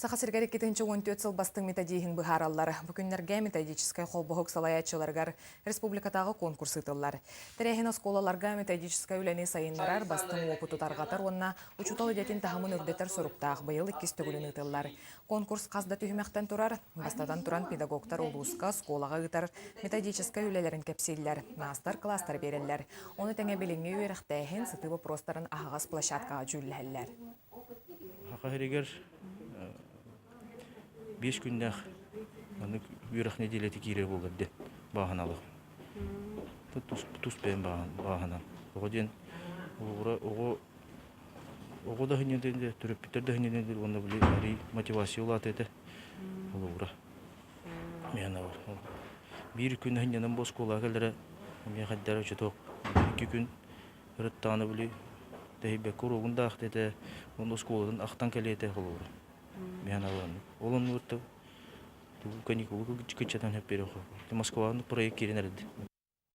Саха сиригэр 2014 сыл бастыҥ методиһын быһаараллар. Бу күннэргэ методическай холбоһук салайааччыларыгар республикатааҕы конкурс ыытыллар. Тэрээһин оскуолаларга методическай үлэни сайыннарар, бастыҥ уопуту тарҕатар уонна учуутал идэтин таһымын үрдэтэр соруктаах быйыл иккис төгүлүн ыытыллар. Конкурс хас да түһүмэхтэн турар. Бастатан туран, педагогтар улууска, оскуолаҕа ыытар методическай үлэлэрин кэпсииллэр, маастар-кылаастары биэрэллэр. Ону тэҥэ билиҥҥи үөрэхтээһин сытыы боппуруостарын аһаҕас площадкаҕа дьүүллэһэллэр. Саха сиригэр 5 күннээх маннык үөрэх нэдиэлэтэ киирэр буолар диэн бааһыналах. Тус, тус бэйэм бааһынан. Оҕо диэн оҕо оҕо оҕо да иһинэн төрөппүттэр да иһинэн уонна били арый мотивация улаата этэ холобура. Биир күн иһинэн бу оскуолаҕа кэлэрэ эмиэ хайдара чуток 2 күн ырыттаҕына били тэһийбэккэ уруогун да аахта этэ уонна оскуолатын ахтан кэлиэ этэ холобура. Миһан Ол оннугар каникулу кыччатан хөп бере Москваҕа проект киирэн эрэллэр.